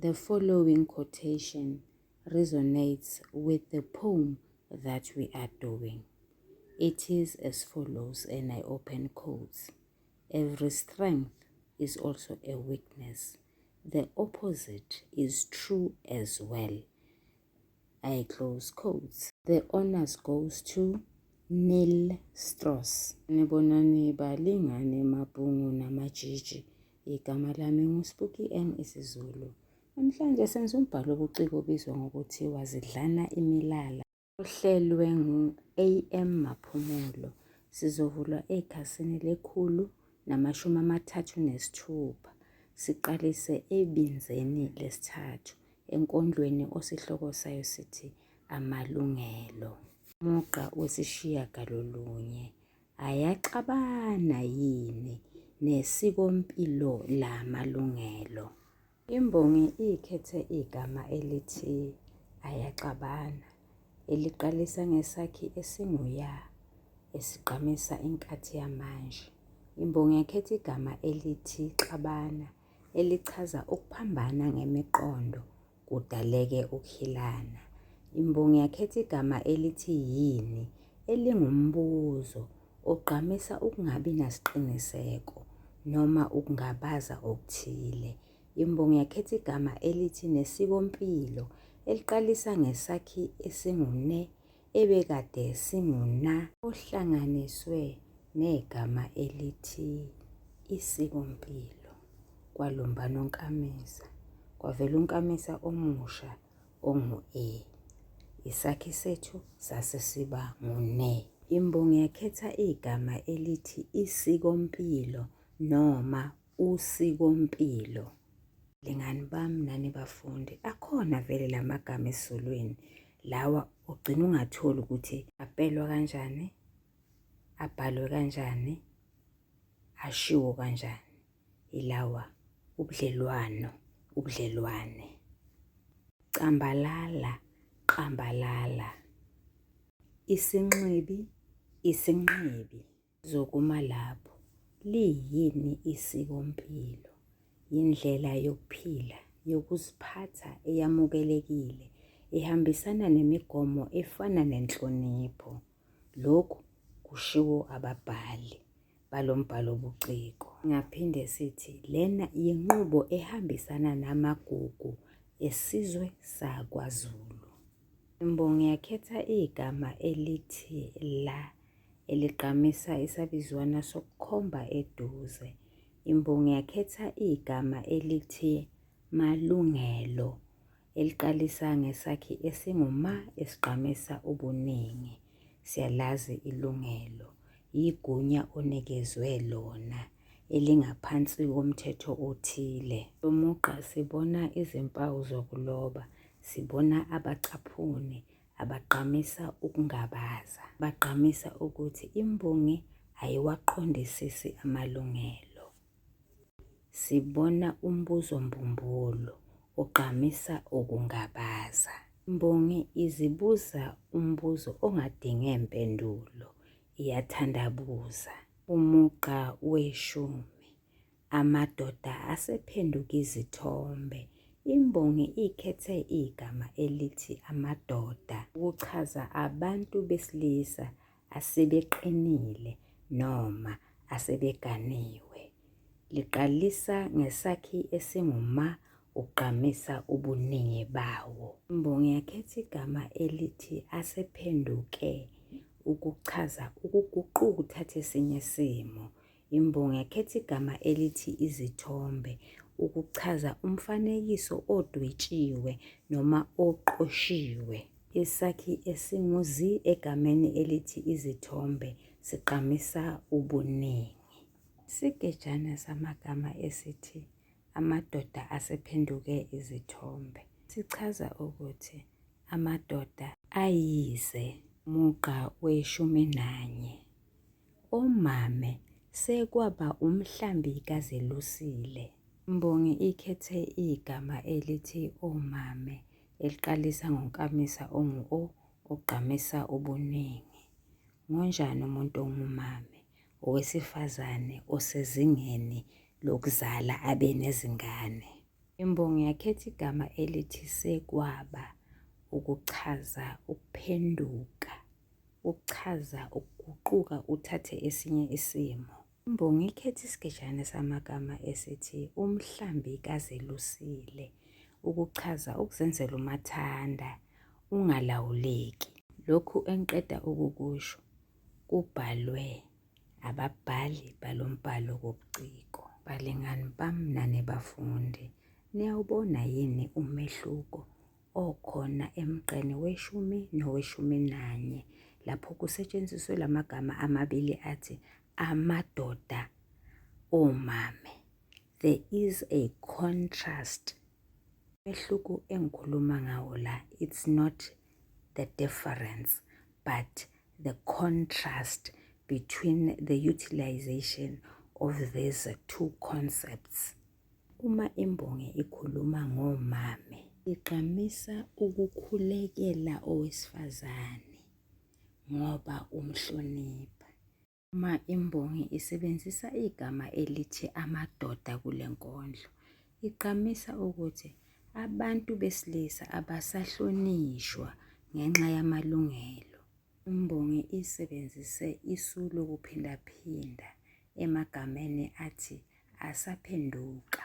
The following quotation resonates with the poem that we are doing. It is as follows, and I open quotes. Every strength is also a weakness. The opposite is true as well. I close quotes. The honors goes to Neil Strauss. Nibonani balingane mabhungu namajiji. Igama lami nguSpooky N isiZulu. Namhlanje senza umbhalo obuciko obizwa ngokuthi wazidlana imilala. Ohlelwe ngu-AM Maphumulo. Sizovulwa ekhasini le-136. Siqalise ebinzeni lesithathu enkondlweni osihloko sayo sithi Amalungelo. Umugqa wesishiyagalolunye ayaxabana yini nesikompilo lamalungelo? Imbongi ikhethe igama elithi ayaxabana eliqalisa ngesakhi esingu-ya esigqamisa inkathi yamanje. Imbongi yakhetha igama elithi xabana elichaza ukuphambana ngemiqondo kudaleke ukuhilana. Imbongi yakhetha igama elithi yini elingumbuzo ogqamisa ukungabi nasiqiniseko noma ukungabaza okuthile. Imbongi yakhetha igama elithi nesikompilo eliqalisa ngesakhi esingu-ne ebekade singu-na ohlanganiswe negama elithi isikompilo. Kwalumbana onkamisa, kwavela unkamisa omusha ongu-e. Isakhi sethu sase siba ngu-ne. Imbongi yakhetha igama elithi isikompilo noma usikompilo. Lingani bami nani bafundi, akhona vele la magama esiZulwini lawa ugcina ungatholi ukuthi apelwa kanjani, abhalwe kanjani, ashiwo kanjani. Ilawa ubudlelwano, ubudlelwane. Cambalala, qambalala. Isinxibi, isinqibi. Zokuma lapho, liyini isikompilo? Yindlela yokuphila, yokuziphatha eyamukelekile, ehambisana nemigomo efana nenhlonipho. Lokhu kushiwo ababhali balo mbhalobuciko. Singaphinde sithi lena yinqubo ehambisana namagugu esizwe sakwaZulu. Imbongi yakhetha igama elithi la eligqamisa isabizwana sokukhomba eduze. Imbongi yakhetha igama elithi malungelo eliqalisa ngesakhi esingu-ma esigqamisa ubuningi. Siyalazi ilungelo, yigunya onikezwe lona elingaphansi komthetho othile. Kulo mugqa sibona izimpawu zokuloba, sibona abacaphuni abagqamisa ukungabaza. Bagqamisa ukuthi imbongi ayiwaqondisisi amalungelo. Sibona umbuzo mbumbulu ogqamisa ukungabaza. Imbongi izibuza umbuzo ongadinge mpendulo, iyathandabuza. Umugqa weshumi, Amadoda asephenduka izithombe. Imbongi ikhethe igama elithi amadoda ukuchaza abantu besilisa asebeqinile noma asebeganiwe. Liqalisa ngesakhi esingu-ma ugqamisa ubuningi bawo. Imbongi yakhetha igama elithi asephenduke ukuchaza ukuguquka uthathe esinye isimo. Imbongi yakhetha igama elithi izithombe ukuchaza umfanekiso odwetshiwe noma oqoshiwe. Isakhi esingu-zi egameni elithi izithombe sigqamisa ubuningi. Isigejana samagama esithi amadoda asephenduke izithombe sichaza ukuthi amadoda ayize. Umugqa weshumi nanye. Omame sekwaba umhlambi kaZelusile. Imbongi ikhethe igama elithi omame eliqalisa ngonkamisa ongu-o ogqamisa ubuningi. Ngonjani umuntu ongumame? Owesifazane osezingeni lokuzala abe nezingane. Imbongi yakhetha igama elithi sekwaba ukuchaza ukuphenduka, ukuchaza ukuguquka uthathe esinye isimo. Imbongi ikhetha isigejane samagama esithi umhlambi kazelusile ukuchaza ukuzenzela umathanda ungalawuleki. Lokhu engiqeda ukukusho kubhalwe ababhali balo mbhalo wobuciko. Balingani bami nani bafundi, niyawubona yini umehluko okhona emgqeni weshumi noweshumi nanye lapho kusetshenziswe la magama amabili athi amadoda omame. There is a contrast. Umehluko engikhuluma ngawo la, it's not the difference but the contrast between the utilization of these two concepts. Uma imbongi ikhuluma ngomame, igqamisa ukukhulekela owesifazane ngoba umhlonipha. Uma imbongi isebenzisa igama elithi amadoda kule nkondlo, igqamisa ukuthi abantu besilisa abasahlonishwa ngenxa yamalungelo. Imbongi isebenzise isu lokuphindaphinda emagameni athi asaphenduka,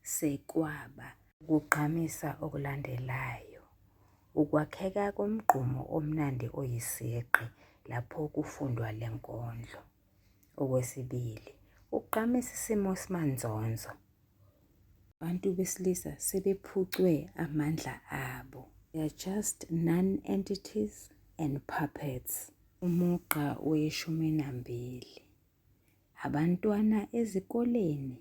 sekwaba. Ukugqamisa okulandelayo, ukwakheka komgqumo omnandi oyisigqi lapho kufundwa le nkondlo. Okwesibili, ukugqamisa isimo esimanzonzo. Abantu besilisa sebephucwe amandla abo. They are just non-entities and puppets. Umugqa weshumi nambili. Abantwana ezikoleni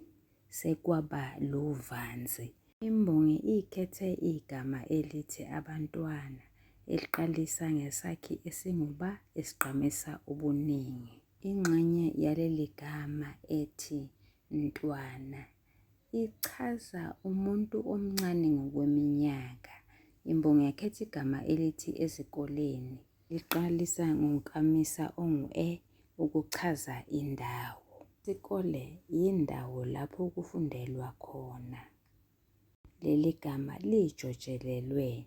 sekwaba luvanzi. Imbongi ikhethe igama elithi abantwana eliqalisa ngesakhi esingu-ba esigqamisa ubuningi. Ingxenye yaleli gama ethi ntwana ichaza umuntu omncane ngokweminyaka. Imbongi yakhetha igama elithi ezikoleni liqalisa ngonkamisa ongu-e ukuchaza indawo. Isikole yindawo lapho kufundelwa khona. Leli gama lijotshelelwe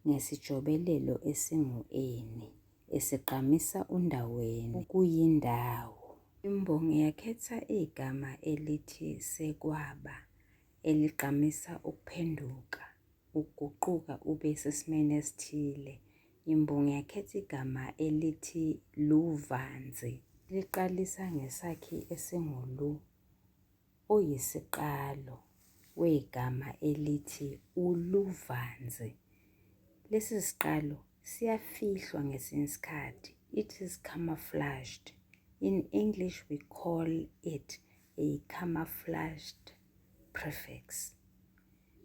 ngesijobelelo esingu-eni esigqamisa undaweni okuyindawo. Imbongi yakhetha igama elithi sekwaba eligqamisa ukuphenduka, ukuguquka ube sesimeni esithile. Imbongi yakhetha igama elithi luvanzi liqalisa ngesakhi esingu-lu oyisiqalo wegama elithi uluvanzi. Lesi siqalo siyafihlwa ngesinye isikhathi, it is camouflaged. In English we call it a camouflaged prefix.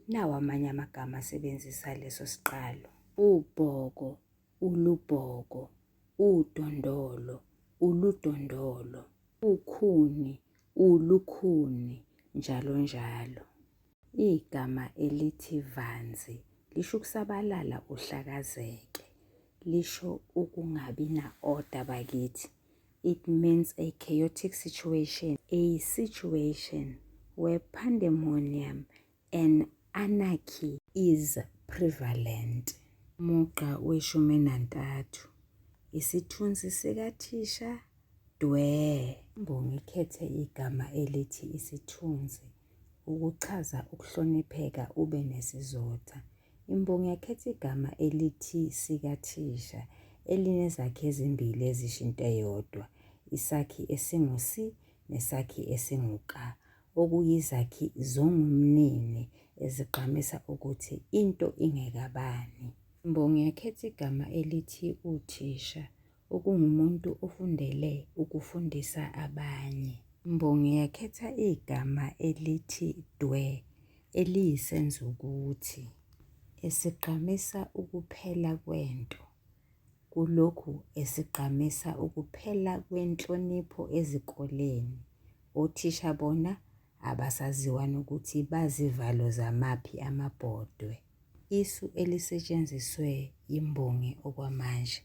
Nawa amanye amagama asebenzisa leso siqalo. Ubhoko, ulubhoko, udondolo, uludondolo, ukhuni, ulukhuni, njalo njalo. Igama elithi vanzi lisho ukusabalala uhlakazeke, lisho ukungabi na-order bakithi. It means a chaotic situation, a situation where pandemonium and anarchy is prevalent. Umugqa weshumi nantathu, isithunzi sikathisha dwe. Imbongi ikhethe igama elithi isithunzi ukuchaza ukuhlonipheka ube nesizotha. Imbongi yakhetha igama elithi sikathisha elinezakhi ezimbili ezisho into eyodwa, isakhi esingu-si nesakhi esingu-ka, okuyizakhi zongumnini ezigqamisa ukuthi into ingekabani. Imbongi yakhetha igama elithi uthisha okungumuntu ofundele ukufundisa abanye. Imbongi yakhetha igama elithi dwe eliyisenzukuthi esigqamisa ukuphela kwento. Kulokhu esigqamisa ukuphela kwenhlonipho ezikoleni. Othisha bona abasaziwa nokuthi bazivalo zamaphi amabhodwe. Isu elisetshenziswe yimbongi okwamanje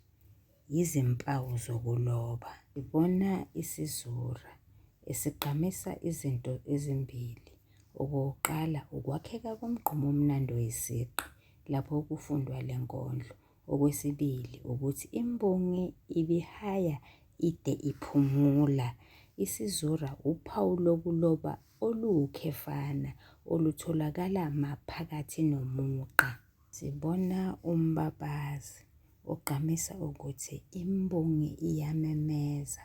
yizimpawu zokuloba. Sibona isizura esigqamisa izinto ezimbili. Okokuqala, ukwakheka komgqumo omnandi oyisigqi lapho kufundwa le nkondlo. Okwesibili, ukuthi imbongi ibihaya ide iphumula. Isizura uphawu lokuloba oluwukhefana olutholakala maphakathi nomugqa. Sibona umbabazi ogqamisa ukuthi imbongi iyamemeza,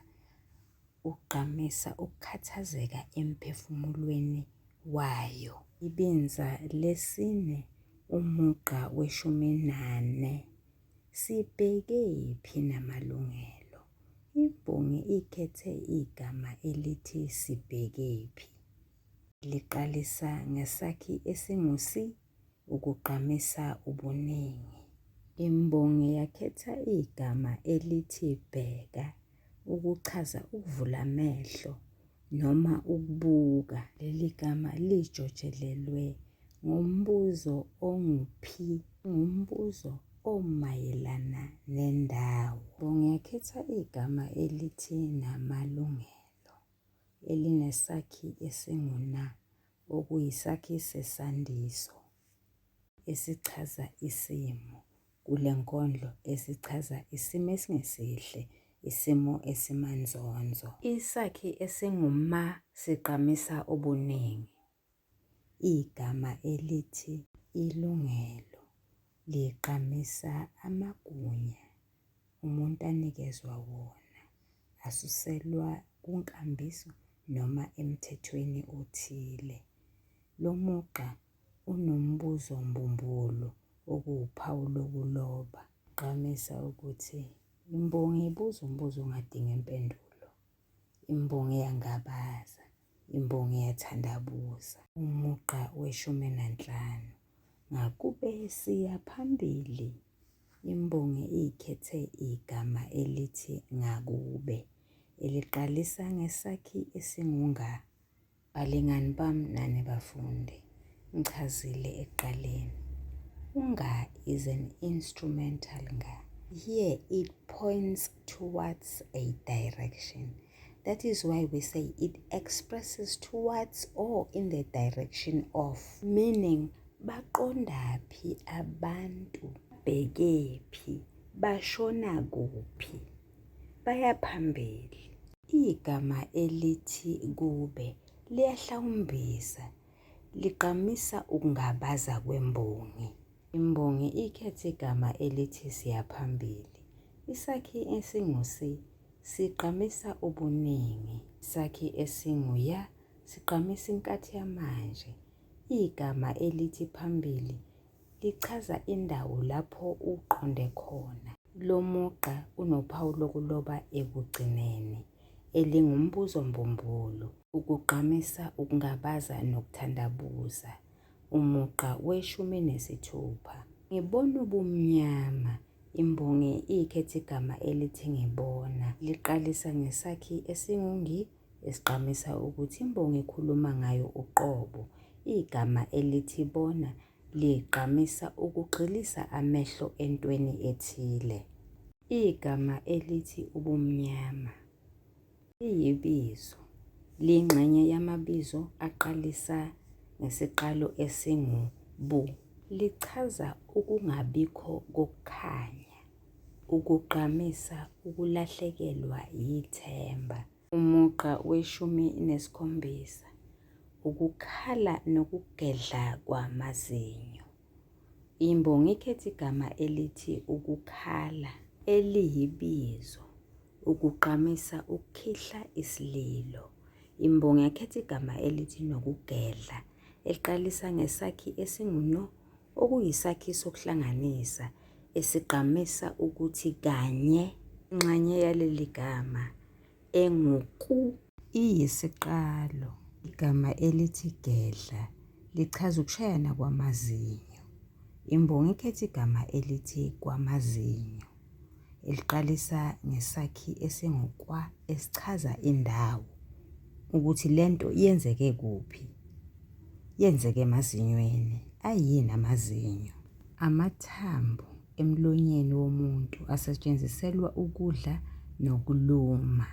ugqamisa ukukhathazeka emphefumulweni wayo. Ibinza lesine umugqa weshumi nane. Sibhekephi namalungelo? Imbongi ikhethe igama elithi sibhekephi. Liqalisa ngesakhi esingu-si ukugqamisa ubuningi. Imbongi yakhetha igama elithi bheka ukuchaza ukuvula amehlo noma ukubuka. Leli gama lijotshelelwe ngombuzo ongu-P, ngumbuzo omayelana nendawo. Imbongi yakhetha igama elithi namalungelo elinesakhi esingu-na okuyisakhi sesandiso esichaza isimo. Kule nkondlo esichaza isimo esingesihle, isimo esimanzonzo. Isakhi esingu-ma sigqamisa ubuningi. Igama elithi ilungelo ligqamisa amagunya umuntu anikezwa wona asuselwa kunkambiso noma emthethweni othile. Lo mugqa unombuzo mbumbulu okuwuphawu lokuloba. Gqamisa ukuthi imbongi ibuza umbuzo ongadingi mpendulo. Imbongi iyangabaza, imbongi iyathandabuza. Umugqa weshumi nanhlanu. Ngakube siya phambili? Imbongi ikhethe igama elithi ngakube eliqalisa ngesakhi esingu-nga. Balingani bami nani bafundi, ngichazile ekuqaleni. Unga is an instrumental nga. Here it points towards a direction. That is why we say it expresses towards or in the direction of, meaning baqondaphi abantu, babhekephi, bashona kuphi, baya phambili. Igama elithi kube liyahlawumbisa, ligqamisa ukungabaza kwembongi. Imbongi ikhethe igama elithi siyaphambili. Isakhi esingu-si sigqamisa ubuningi. Isakhi esingu-ya sigqamisa inkathi yamanje. Igama elithi phambili lichaza indawo lapho uqonde khona. Lo mugqa unophawu lokuloba ekugcineni, elingumbuzo mbumbulu, ukugqamisa ukungabaza nokuthandabuza. Umugqa weshumi nesithupha. Ngibona ubumnyama. Imbongi ikhethe igama elithi ngibona. Liqalisa ngesakhi esingu-ngi esigqamisa ukuthi imbongi ikhuluma ngayo uqobo. Igama elithi bona ligqamisa ukugxilisa amehlo entweni ethile. Igama elithi ubumnyama liyibizo, liyingxenye yamabizo aqalisa ngesiqalo esingu bu. Lichaza ukungabikho kokukhanya, ukugqamisa ukulahlekelwa yithemba. Umugqa weshumi nesikhombisa, ukukhala nokugedla kwamazinyo. Imbongi ikhetha igama elithi ukukhala eliyibizo ukugqamisa ukukhihla isililo. Imbongi yakhetha igama elithi nokugedla eliqalisa ngesakhi esingu-no okuyisakhi sokuhlanganisa esigqamisa ukuthi kanye. Ingxenye yaleli gama engu-ku iyisiqalo. Igama elithi gedla lichaza ukushayana kwamazinyo. Imbongi ikhetha igama elithi kwamazinyo eliqalisa ngesakhi esingu-kwa esichaza indawo ukuthi le nto yenzeke kuphi. Yenzeke emazinyweni. Ayini amazinyo? Amathambo emlonyeni womuntu asetshenziselwa ukudla nokuluma.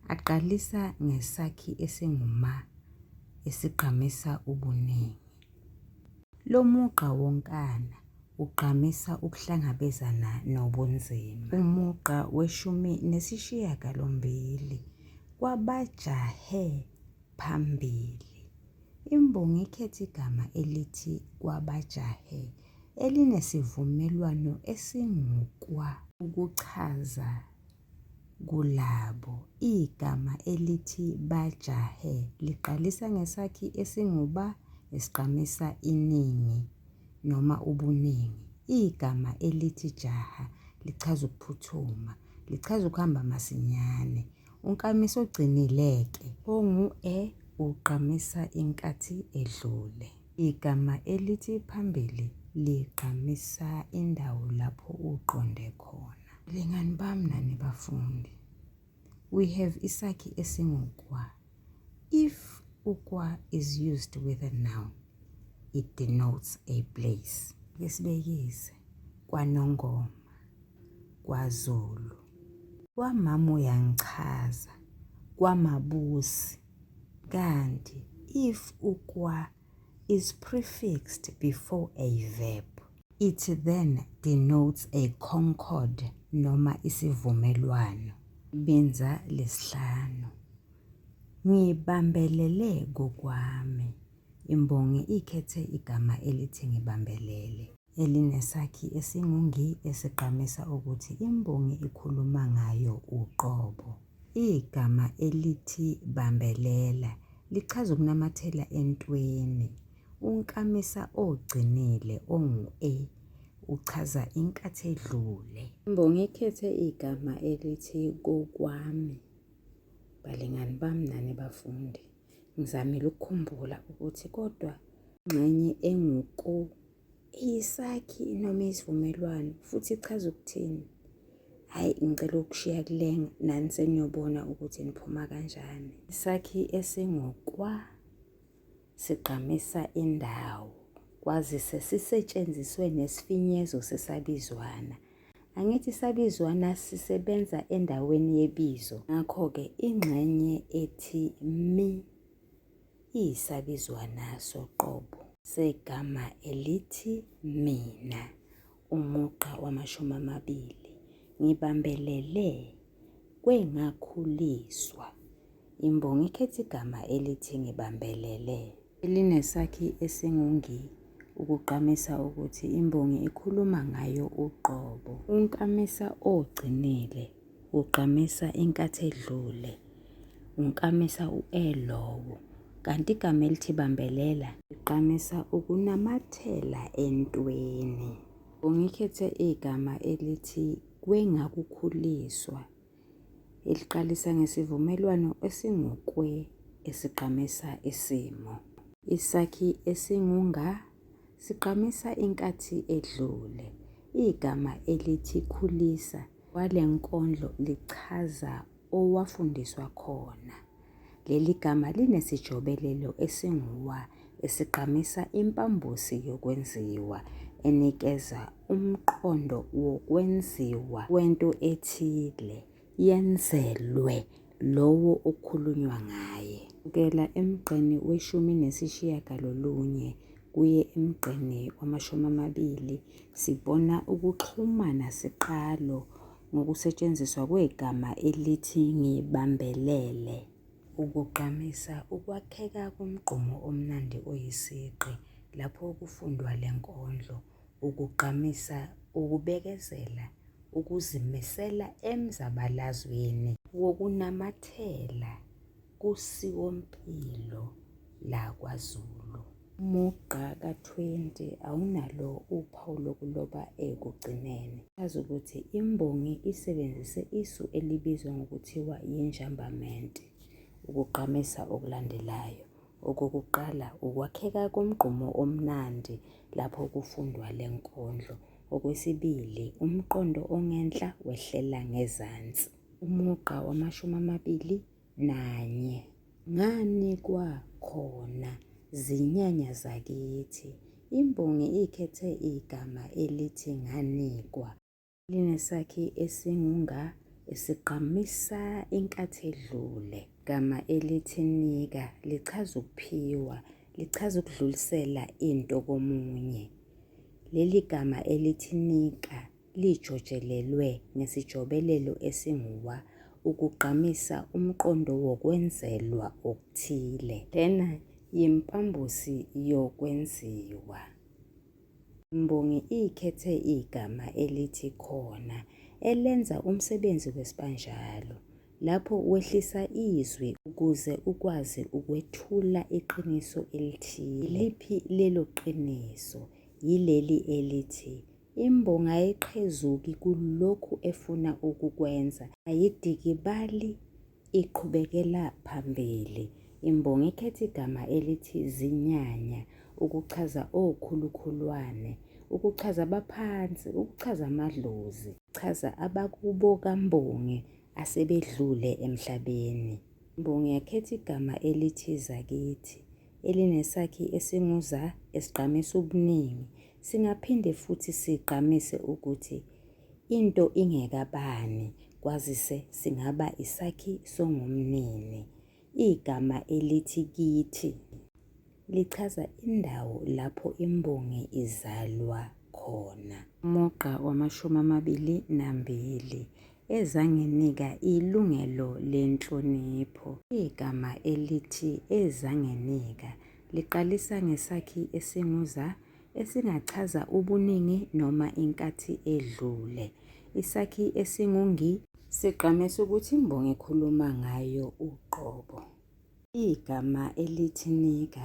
Aqalisa ngesakhi esingu-ma. esigqamisa ubuningi. Lo mugqa wonkana ugqamisa ukuhlangabezana nobunzima. Umugqa weshumi nesishiyagalombili, Kwabajahe phambili. Imbongi ikhethe igama elithi kwabajahe elinesivumelwano esingukwa ukuchaza kulabo. Igama elithi bajahe liqalisa ngesakhi esingu-ba esigqamisa iningi noma ubuningi. Igama elithi jaha lichaza ukuphuthuma, lichaza ukuhamba masinyane. Unkamisa ogcinile-ke ongu-e ugqamisa inkathi edlule. Igama elithi phambili ligqamisa indawo lapho uqonde khona. Balingani bami nani bafundi, we have isakhi esingu-kwa. If ukwa is used with a noun, it denotes a place. Ake sibekise, kwaNongoma, kwaZulu. Kwamama uyangichaza, kwaMabusi. Kanti if ukwa is prefixed before a verb, it then denotes a concord noma isivumelwano. Ibinza lesihlanu. Ngibambelele kokwami. Imbongi ikhethe igama elithi ngibambelele, elinesakhi esingu-ngi esigqamisa ukuthi imbongi ikhuluma ngayo uqobo. Igama elithi bambelela lichaza ukunamathela entweni. Unkamisa ogcinile ongu-e uchaza inkathi edlule. Imbongi ikhethe igama elithi kokwami. Balingani bami nani bafundi, ngizamile ukukhumbula ukuthi kodwa ingxenye engu-ko Iyisakhi noma isivumelwano futhi ichaza ukuthini? Hhayi ngicela ukushiya kulenga nani seniyobona ukuthi niphuma kanjani. Isakhi esingukwa sigqamisa indawo kwazise sisetshenziswe nesifinyezo sesabizwana. Angithi isabizwana sisebenza endaweni yebizo. Ngakho-ke ingxenye ethi mi iyisabizwana soqobo segama elithi mina, umugqa wamashumi amabili, ngibambelele kwengakhuliswa. Imbongi ikhetha igama elithi ngibambelele. Elinesakhi esingu-ngi ukugqamisa ukuthi imbongi ikhuluma ngayo uqobo. Unkamisa ogcinile Ugqamisa inkathi edlule. Unkamisa u-e lowo. Kanti igama elithi bambelela. Ligqamisa ukunamathela entweni. Ngikhethe igama elithi kwengakukhuliswa eliqalisa ngesivumelwano esingukwe esigqamisa isimo. Isakhi esingu-nga sigqamisa inkathi edlule. Igama elithi khulisa Kwale nkondlo lichaza owafundiswa khona. Leli gama linesijobelelo esingu-wa esigqamisa impambosi yokwenziwa enikeza umqondo wokwenziwa kwento ethile yenzelwe lowo okukhulunywa ngaye. Kusukela emgqeni weshumi nesishiyagalolunye kuye emgqeni wamashumi amabili sibona ukuxhumana siqalo ngokusetshenziswa kwegama elithi ngibambelele. Ukugqamisa ukwakheka komgqumo omnandi oyisigqi lapho kufundwa le nkondlo. Ukugqamisa ukubekezela, ukuzimisela emzabalazweni wokunamathela kusikompilo lakwaZulu. Umugqa ka-20 awunalo uphawu lokuloba ekugcineni. Chaza ukuthi imbongi isebenzise isu elibizwa ngokuthiwa yinjambamente ukugqamisa okulandelayo. Okokuqala, ukwakheka komgqumo omnandi lapho kufundwa le nkondlo. Okwesibili, umqondo ongenhla wehlela ngezansi. Umugqa wamashumi amabili nanye. Nganikwa khona zinyanya zakithi. Imbongi ikhethe igama elithi nganikwa. Linesakhi esingu-nga esigqamisa inkathi edlule. Igama elithi nika lichaza ukuphiwa, lichaza ukudlulisela into komunye. Leli gama elithi nika lijotshelelwe ngesijobelelo esingu-wa ukugqamisa umqondo wokwenzelwa okuthile. Lena yimpambosi yokwenziwa. Imbongi ikhethe igama elithi khona elenza umsebenzi wesibanjalo. Lapho wehlisa izwi ukuze ukwazi ukwethula iqiniso elithile. Yiliphi lelo qiniso? Yileli elithi imbongi ayiqhezuki kulokhu efuna ukukwenza, ayidikibali Iqhubekela phambili imbongi ikhetha igama elithi zinyanya ukuchaza okhulukhulwane, ukuchaza abaphansi, ukuchaza amadlozi, ukuchaza abakubo kambongi asebedlule emhlabeni. Imbongi yakhetha igama elithi zakithi elinesakhi esingu-za esigqamisa ubuningi. Singaphinde futhi sigqamise ukuthi Into ingekabani kwazise singaba isakhi songumnini. Igama elithi kithi lichaza indawo lapho imbongi izalwa khona. Umugqa wamashumi 22, Ezanginika ilungelo lenhlonipho. Igama elithi ezanginika liqalisa ngesakhi esingu-za esingachaza ubuningi noma inkathi edlule. Isakhi esingu-ngi sigqamisa ukuthi imbongi ikhuluma ngayo uqobo. Igama elithi nika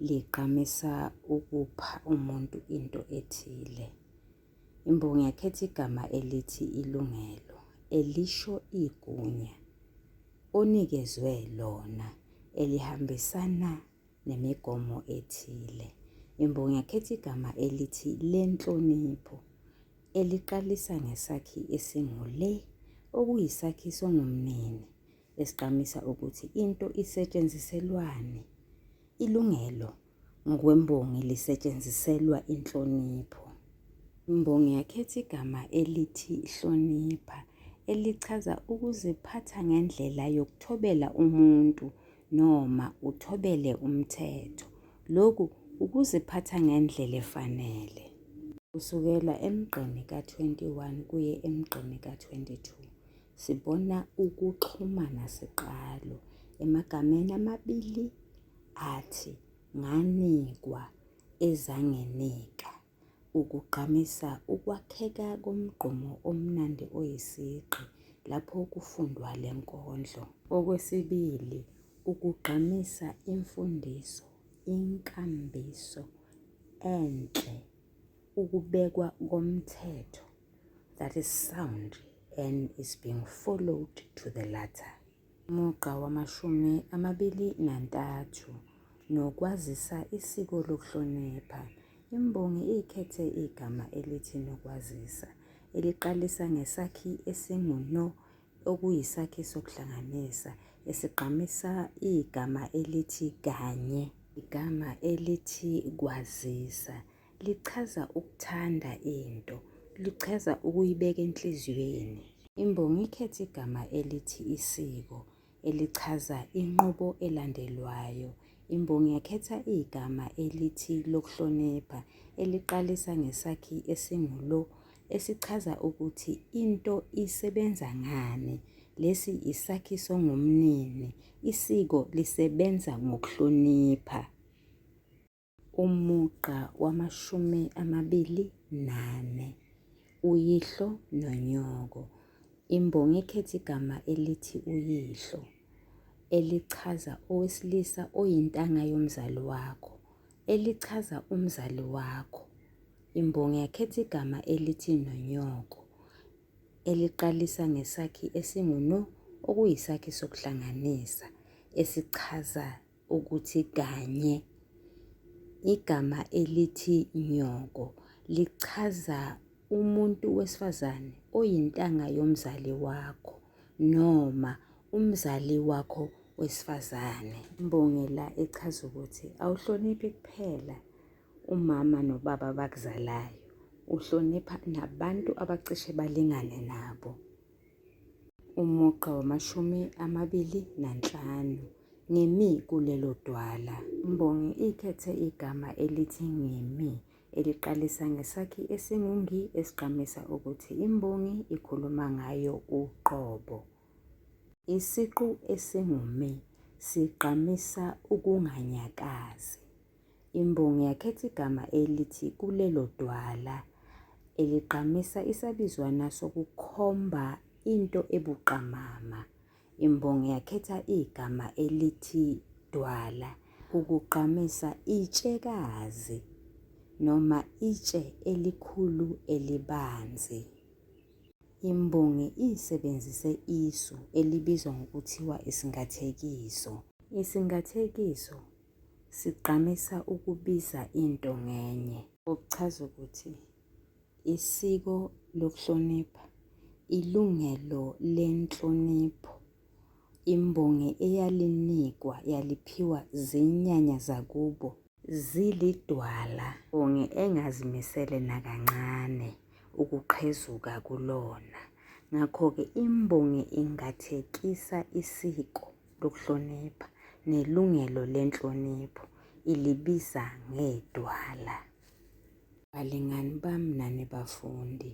ligqamisa ukupha umuntu into ethile. Imbongi yakhetha igama elithi ilungelo elisho igunya onikezwe lona elihambisana nemigomo ethile. Imbongi yakhetha igama elithi lenhlonipho eliqalisa ngesakhi esingu-le okuyisakhi songumnini esigqamisa ukuthi into isetshenziselwani. Ilungelo ngokwembongi lisetshenziselwa inhlonipho. Imbongi yakhetha igama elithi hlonipha elichaza ukuziphatha ngendlela yokuthobela umuntu noma uthobele umthetho. Lokhu ukuziphatha ngendlela efanele. Kusukela emgqeni ka-21 kuye emgqeni ka-22 sibona ukuxhumana siqalo emagameni amabili athi nganikwa ezanginika. Ukugqamisa ukwakheka komgqumo omnandi oyisigqi lapho kufundwa le nkondlo. Okwesibili, ukugqamisa imfundiso, inkambiso enhle, ukubekwa komthetho that is sound and is being followed to the latter. Umugqa wamashumi 23, Nokwazisa isiko lokuhlonipha. Imbongi ikhethe igama elithi nokwazisa eliqalisa ngesakhi esingu-no okuyisakhi sokuhlanganisa esigqamisa igama elithi kanye. Igama elithi kwazisa lichaza ukuthanda into, lichaza ukuyibeka enhliziyweni. Imbongi ikhethe igama elithi isiko elichaza inqubo elandelwayo. Imbongi yakhetha igama elithi lokuhlonipha eliqalisa ngesakhi esingu-lo esichaza ukuthi into isebenza ngani. Lesi isakhi songumnini. Isiko lisebenza ngokuhlonipha. Umugqa wamashumi 24, Uyihlo nonyoko. Imbongi ikhetha igama elithi uyihlo elichaza owesilisa oyintanga yomzali wakho, elichaza umzali wakho. Imbongi yakhetha igama elithi nonyoko eliqalisa ngesakhi esingu-no okuyisakhi sokuhlanganisa esichaza ukuthi kanye. Igama elithi nyoko lichaza umuntu wesifazane oyintanga yomzali wakho noma umzali wakho wesifazane. Imbongi la ichaza ukuthi awuhloniphi kuphela umama nobaba abakuzalayo, uhlonipha nabantu abacishe balingane nabo. Umugqa wamashumi 25, Ngimi kulelo dwala. Imbongi ikhethe igama elithi ngimi eliqalisa ngesakhi esingu-ngi esigqamisa ukuthi imbongi ikhuluma ngayo uqobo. Isiqu esingu-mi sigqamisa ukunganyakazi. Imbongi yakhetha igama elithi kulelo dwala eligqamisa isabizwana sokukhomba into ebuqamama. Imbongi yakhetha igama elithi dwala ukugqamisa itshekazi noma itshe elikhulu elibanzi. Imbongi isebenzise isu elibizwa ngokuthiwa isingathekiso. Isingathekiso sigqamisa ukubiza into ngenye. Okuchaza ukuthi isiko lokuhlonipha, ilungelo lenhlonipho imbongi eyalinikwa yaliphiwa zinyanya zakubo. Zilidwala imbongi engazimisele nakancane ukuqhezuka kulona. Ngakho-ke imbongi ingathekisa isiko lokuhlonipha nelungelo lenhlonipho ilibiza ngedwala. Balingani bami nani bafundi,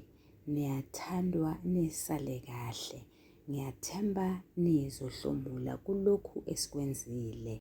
niyathandwa nisale kahle. Ngiyathemba nizohlomula kulokhu esikwenzile.